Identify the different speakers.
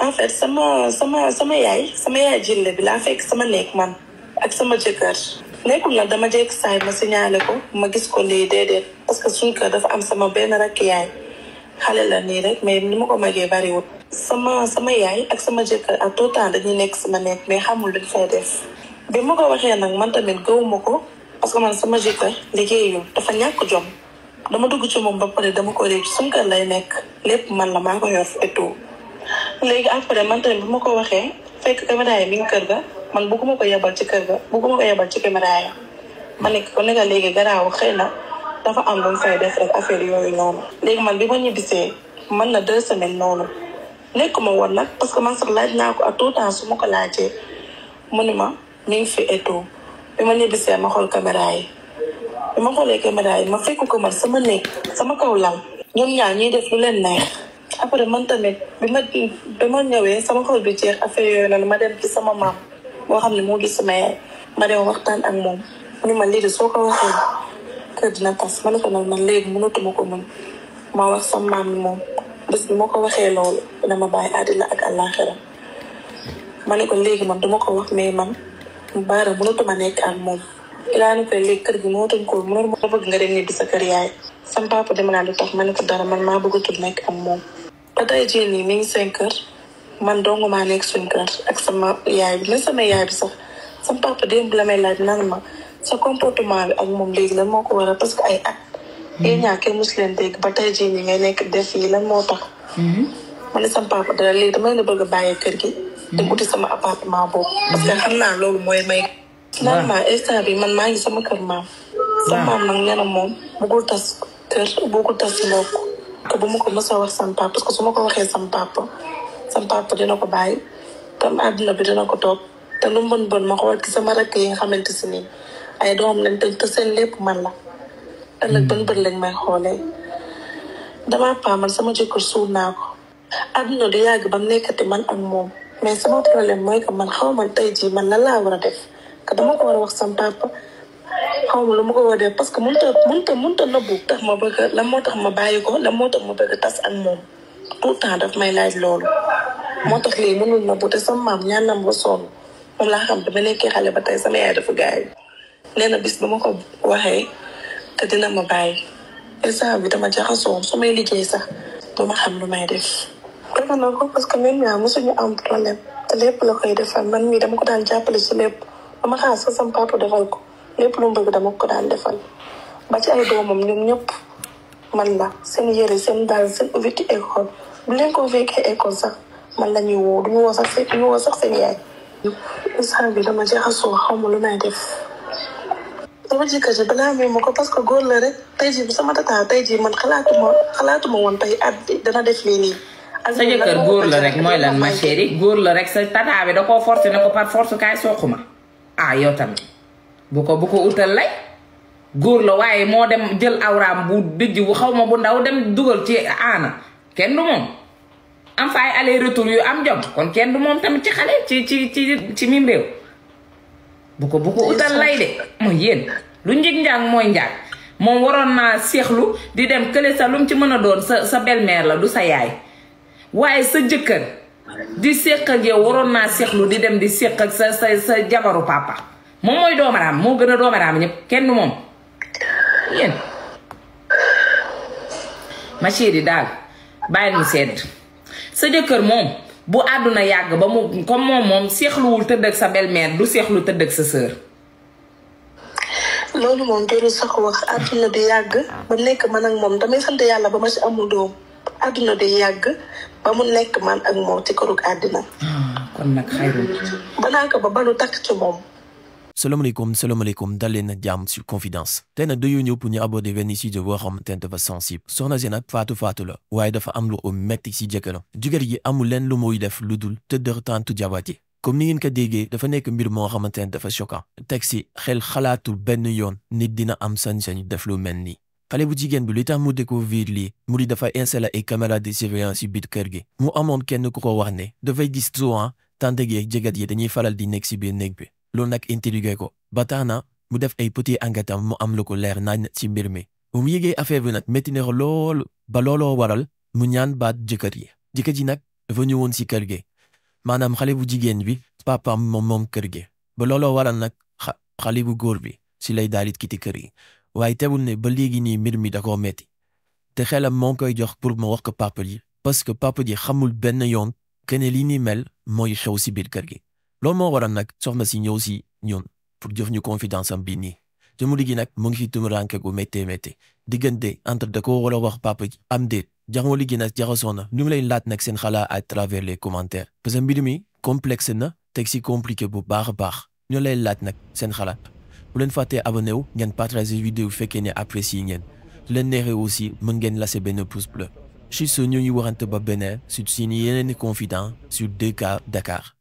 Speaker 1: en fait sama yaay jille bi laa fekk sama nekk man ak sama jëkkër nekkul nag dama jekk saay ma signalé ko ma gis ko lii déedéet parce que suñu kër dafa am sama benn rakk yaay xale la nii rek mais ni ma ko magee bariwul sama yaay ak sama jëkkër ak tout temps dañuy nekk sama nekk mais xamul luñ fay def bi ma ko waxee nag man tamit gëwuma ko parce que man sama jëkkër liggéeyul dafa ñàkk jom dama dugg ci moom ba pare dama ko réccu suñu kër lay nekk lépp man la maa ko yor et tout léegi après man tamit bu ma ko waxee fekk caméra yi mi ngi kër ga man bëgguma ko yebal ci kër ga bëgguma ko yebal ci caméra yi ma nekk ko nekka léegi garaaw xëy na dafa am lu mu fay def rek affaire yooyu noonu léegi man bi ma ñibbisee man na 2 semaines noonu nekkuma woon nag parce que man sax laaj naa ko à tout temps su ma ko laajee mu ni ma mi ngi fi et tout bi ma ñibbisee ma xool caméra yi bi ma xoolee caméra yi ma fekk ko man sama néeg sama kaw lal ñoom ñaar ñuy def lu leen neex après man tamit bi ma ñëwee sama xol bi jeex affaire yooyu noonu ma dem ci sama maam boo xam ne moo gis sama yaay ma dem waxtaan ak moom ni ma léegi soo ko waxee kër dina tas ma ne ko nag man léegi mënatuma ko mën ma wax sama maam mi moom bés bi ma ko waxee loolu dina ma bàyyi àddina ak àllaaxira ma ne ko léegi man duma ko wax mais man baara mënatuma nekk ak moom ilaa ni ko léegi kër gi mënatuñ ko mënatu ma bëgg nga dem ñibbi sa kër yaay sama papa dama naa lu tax ma ne ko dara man maa bëggatul nekk ak moom ba tey jii nii mi ngi seen kër man dong maa nekk suñ kër ak sama yaay bi mais sama yaay bi sax sama papa démb la may laaj naan ma sa comportement bi ak moom léegi lan moo ko waral parce que ay at yéen ñaa kenn mus leen dégg ba tey jii nii ngay nekk def yi lan moo tax ma ne sama papa dara léegi dama leen bëgg a bàyyi kër gi dem uti sama appartement boobu parce que xam naa loolu mooy may finalement instant bi man maa ngi sama kër maam sama maam nag nee na moom bëggul tas kër bëggul tas mbokk te bu ma ko mës a wax sama papa parce que su ma ko waxee sama papa dina ko bàyyi tam àdduna bi dina ko toog te lu mu bon ma xool ci sama rakk yi nga xamante si nii ay doom lañ te seen lépp man la ëllëg bën lañ may xoolee dama pa man sama jëkkër suul naa ko àdduna du yàgg ba mu nekkati man ak moom mais sama problème mooy que man xaw ma tey jii man lan laa war a def que dama ko war a wax sama papa xaw ma lu ma ko war a def parce que mënta nëbbu tax ma bëgg lan moo tax ma bàyyi ko lan moo tax ma bëgg tas ak moom tout le temps daf may laaj loolu moo tax lii mënul nëbbu te sama maam ñaan na ma sonn moom laa xam dama nekkee xale ba tey sama yaay dafa gaañ nee na bis ba ma ko waxee te dina ma bàyyi instant bi dama jaxasoo su may liggéey sax dama xam lu may def defe na ko parce que même ñaa mosuñu am problème te lépp la koy defal man mii dama ko daan jàppale ci lépp dama xaar sax sama papa defal ko lépp lu mu bëgg dama ko daan defal ba ci ay doomam ñoom ñëpp man la seen yëre seen daal seen ouverture école bu leen ko fekkee école sax man la ñuy woo duñu woo sax seen yaay instant bi dama jaxasoo xaw ma lu may def sama jëkkër ji balaa may ma ko parce que góor la rek tey jii bu sama tata tey jii man xalaatuma woon tey at dana def lii nii
Speaker 2: sa jëkkër góor la rek mooy lan ma chérie góor la rek sa tata bi da koo forcé ne ko par force kaay soquma ah yow tamit bu ko utal lay góor la waaye moo dem jël awraam bu dijj bu xaw ma bu ndaw dem dugal ci aana kenn du moom am fa ay aller retour yu am jom kon kenn du moom tamit ci xale ci mim réew bu ko utal lay de mooy yéen lu njig njaag mooy njaag moom waroon naa seexlu di dem kële sa lu mu ci mën a doon sa belle-mère la du sa yaay waaye sa jëkkër di séq ak yow waroon naa seexlu di dem di séq ak sa jabaru papa moom mooy doomaraam moo gën a doomaraam ñëpp kenn du moom yéen ma chérie daal bàyyil mu sedd sa jëkkër moom bu àdduna yàgg ba mu comme moom seexluwul tëdd ak sa belle-mère du seexlu tëdd ak sa sœur
Speaker 1: loolu moom jarul sax wax àdduna di yàgg ba nekk man ak moom damay sant yàlla ba ma si amul doom àdduna di yàgg ba mu nekk man ak moom ci kërug àddina
Speaker 2: kon nag xayru
Speaker 1: banaa ko ba balu takk ci moom.
Speaker 3: salaamaaleykum dal leen ak jàmm sur Confidence tey nag dañoo ñëw pour ñu aborder benn sujet boo xamante ne dafa sensible soxna si nag faatu la waaye dafa am lu metti si jëkkëram jëkkër ji amul leen lu muy def lu dul tëdd tàntu jabar ji comme ni ngeen ko déggee dafa nekk mbir moo xamante ne dafa choquant teg si xel xalaatul benn yoon nit dina am sañ-sañ def lu mel nii xale bu jigéen bi li tax mu découvrir lii mu di dafa installé ay caméra de surveillance yu biir kër gi mu amoon kenn ku ko wax ne dafay gis souvent tante gi ak jëkkër yi dañuy faral di nekk si biir néeg bi loolu nag intrigué ko ba tax na mu def ay petit enquête mu am lu ko leer nañ ci mbir mi bu mu yëgee affaire bi nag métti na ko loolu ba looloo waral mu ñaan baat jëkkër ji nag dafa ñëwoon si kër gi maanaam xale bu jigéen bi papaam moom kër gi ba looloo waral nag xale bu góor bi si lay daalit kiti kër gi waaye teewul ne ba léegi nii mbir mi da koo metti te xelam moo koy jox pour ma wax ko papa ji parce que papa ji xamul benn yoon kene li ni mel mooy xew si biir kër gi loolu moo waral nag soxna si ñëw si ñun pour jox ñu confidence am bii nii jamono gi nag mu ngi fi tumuranke gu méttee diggante entre da ko war a wax papa ji am déet jamono gi nag jaxasoo na ñu ngi lay laaj nag seen xalaat à travers les commentaires parce que mbir mi complexe na teg si compliqué bu baax a baax ñu lay laaj nag seen xalaat bu leen fàttee abonné wu ngeen partager vidéo bu fekkee ne apprécié ngeen su leen neexee aussi mën ngeen laisser benn pouce bleu ci ce ñu ngi waxante ba beneen sur suñu yeneen confident sur 2K Dakar.